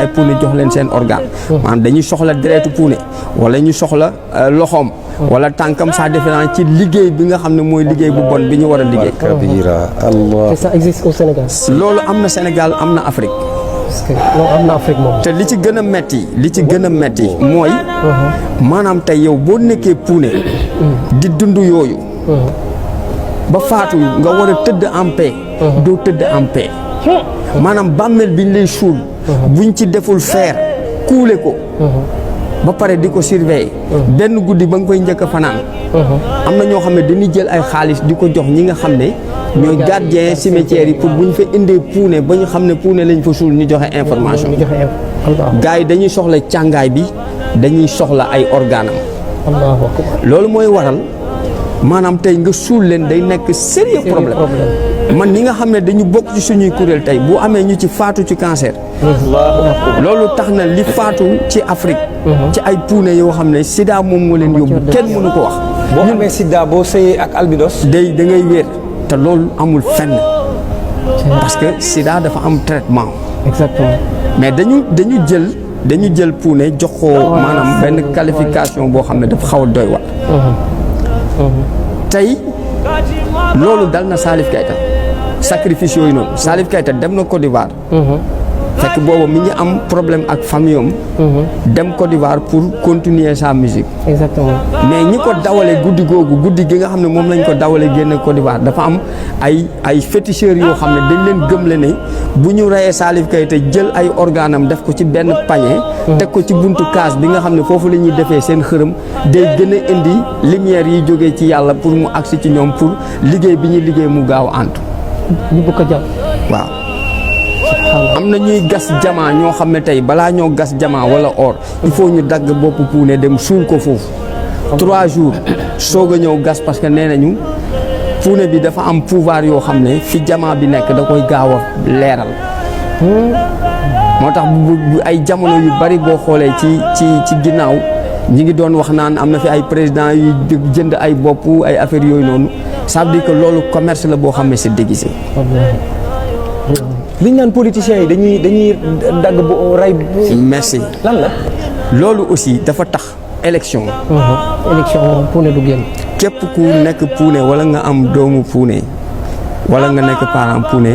ay puune jox leen seen organe maanaam dañuy soxla deretu puune wala ñu soxla loxoom wala tànkam ça dépend ci liggéey bi nga xam ne mooy liggéey bu bon bi ñu war a liggéey. Et ça existe au Sénégal. loolu am na Sénégal am na Afrique. parce que loolu am na Afrique moom. te li ci gën a metti mooy maanaam tey yow boo nekkee puune di dund yooyu ba faatu nga war a tëdd en paix doo tëdd en paix maanaam bàmmeel bi ñu lay suul buñ ci deful feer kuule ko ba pare di ko surveiller benn guddi ba nga koy njëkk a fanaan am na ñoo xam ne dañuy jël ay xaalis di ko jox ñi nga xam ne ñooy gardien cimetière yi pour bu ñu fa indee puune ba ñu xam ne puune lañ fa suul ñu joxe information gars yi dañuy soxla càngaay bi dañuy soxla ay organam loolu mooy waral maanaam tey nga suul leen day nekk sérieux problème man ñi nga xam ne dañu bokk ci suñuy kuréel tey bu amee ñu ci faatu ci cancer loolu tax na li faatu ci Afrique ci ay puune yoo xam ne sida moom moo leen yóbbu kenn mënu ko wax boo amee sida boo sëyee ak albinos da ngay wér te loolu amul fenn parce que sida dafa am traitement exactement mais dañu jël puune jox ko maanaam benn qualification boo xam ne dafa xaw a doy waar tey loolu dal na Salif Keita sacrifice yooyu noonu Salif Keita dem na Côte d'Ivoire fekk boobu mi ngi am problème ak famille am dem Côte d'Ivoire pour continuer sa musique exactement mais ñi ko dawale guddi googu guddi gi nga xam ne moom lañ ko dawale génne Côte d'Ivoire dafa am ay féticheurs yoo xam ne dañ leen gëmle ne bu ñu reyee Salif Keita jël ay organam def ko ci benn panier teg ko ci buntu kaas bi nga xam ne foofu la ñuy defee seen xërëm day gën a indi lumière yi jógee ci yàlla pour mu agsi ci ñoom pour liggéey bi ñuy liggéey mu gaaw a antu ñu bëgg ko jàpp waaw am na ñuy gas jamaa ñoo xam ne tey balaa ñoo gas jamaa wala or il faut ñu dagg boppu puune dem suul ko foofu 3 jours soog a ñëw gas parce que nee nañu puune bi dafa am pouvoir yoo xam ne fi jamaa bi nekk da koy gaaw a leeral moo tax bu ay jamono yu bari boo xoolee ci ginnaaw ñi ngi doon wax naan am na fi ay président yu jënd ay bopp ay affaires yooyu noonu ça veut dire que loolu commerce la boo xam ne c'est déguisé. liñ naan politiciens yi dañuy dagg bu ray. merci lan la. loolu aussi dafa tax élection. élection moom puune du génn. képp ku nekk puune wala nga am doomu puune wala nga nekk parent puune